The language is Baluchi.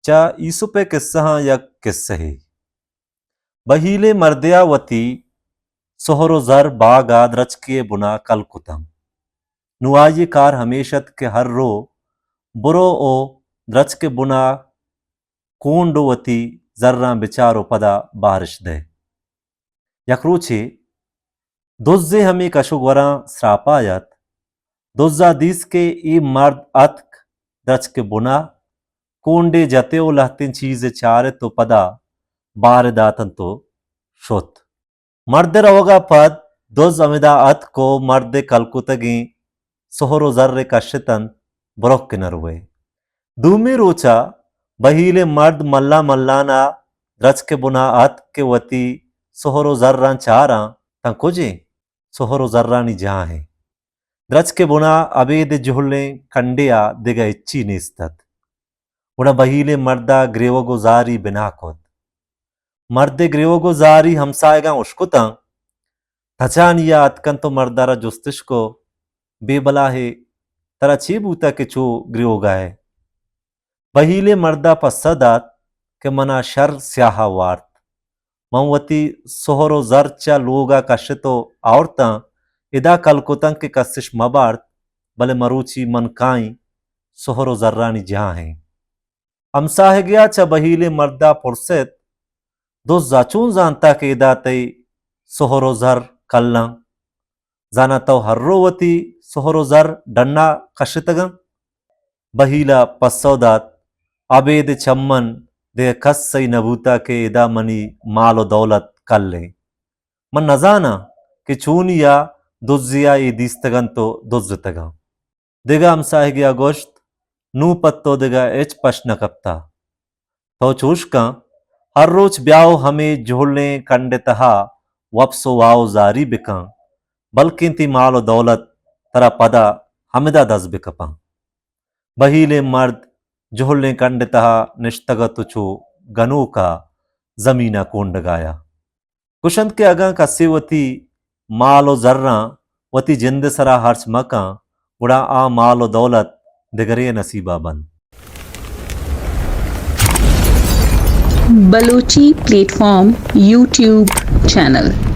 چہ ایسپ ءِ کسہاں یک کسہے۔ بہیلیں مردے ءَ وتی سہر ءُ زر باگ ءَ درچکے ءِ بنا کل کتاں۔ نوں آئی ءِ کار ہمیش ات کہ ہر رو برو ءُ درچک ءِ بنا کونڈ ءُ وتی زراں بچار ءُ پدا بارش دئے۔ یک روچے دزے ہمے کش ءُ گوراں سراپا ات۔ دز ءَ دیست کہ اے مرد اتک درچک ءِ بنا، کونڈے جت ءُ لہتیں چیزے چارت ءُ پدا بار داتنت ءُ شت۔ مرد ءِ روگ ءَ پد دز ہمدا اتک ءُ مرد ءِ کل کتگیں سہر ءُ زر ءَ کشتنت، برو کہ نہ روئے۔ دومی روچ ءَ بہیلیں مرد ملان ملان ءَ درچک ءِ بنا اتک کہ وتی سہر ءُ زراں چاراں، تاں کجیں سہر ءُ زرانی جاہ ایں۔ درچک ءِ بنا ابید جہلیں کنڈے ءَ دگہ ہچی نیست ات۔ گڑا بہیلیں مرد ءَ گریوگ ءُ زاری بنا کت۔ مرد ءِ گریوگ ءُ زاری ہمساہگاں اشکتاں۔ تچانی ءَ اتکنت ءُ مرد ءَ را جستش کو، بے بلاہے، ترا چے بوتہ کہ چو گریوگ ءَ ئے؟ بہیلیں مرد ءَ پسہ دات کہ منا شر سیاہ ءَ وارت۔ من وتی سہر ءُ زر چہ لوگ ءَ کشت ءُ آورتاں، ادا کل کتاں کہ کسش مہ بارت، بلے مروچی من کائیں سہر ءُ زرانی جاہ ایں۔ ہمساہگے ءَ چہ بہیلیں مرد ءَ پرست، دز ءَ چون زانتہ کہ ادا تئی سہر ءُ زر کلاں؟ زاناں تو ہر رو وتی سہر ءُ زر ڈن ءَ کشتگاں؟ بہیل ءَ پسو دات، ابید چہ من دگہ کس سہی نہ بوتہ کہ ادا منی مال ءُ دولت کل ایں۔ من نزاناں کہ چونیا دزے ءَ اے دیستگ انت ءُ دزتگاں۔ دگہ ہمساہگے ءَ گوشت، نوں پہ تو دگہ ہچ پش نہ کپتہ۔ تو چوش کن، ہر روچ بیا ءُ ہمے جہلیں کنڈ ءِ تہا وپس ءُ واہ ءُ زاری بکن، بلکیں تئی مال ءُ دولت ترا پدا ہمدا دز بکپاں۔ بہیلیں مرد جہلیں کنڈ ءِ تہا نشتگ ات ءُ چو گنوک ءَ زمین ءَ کونڈگ ءَ آیا۔ گوشنت کہ اگاں کسے وتی مال ءُ زراں وتی جند ءِ سرا ہرچ مہ کن، گڑا آ مال ءُ دولت دگرے ءِ نصیب ءَ بنت۔ Balochi plate form YouTube channel.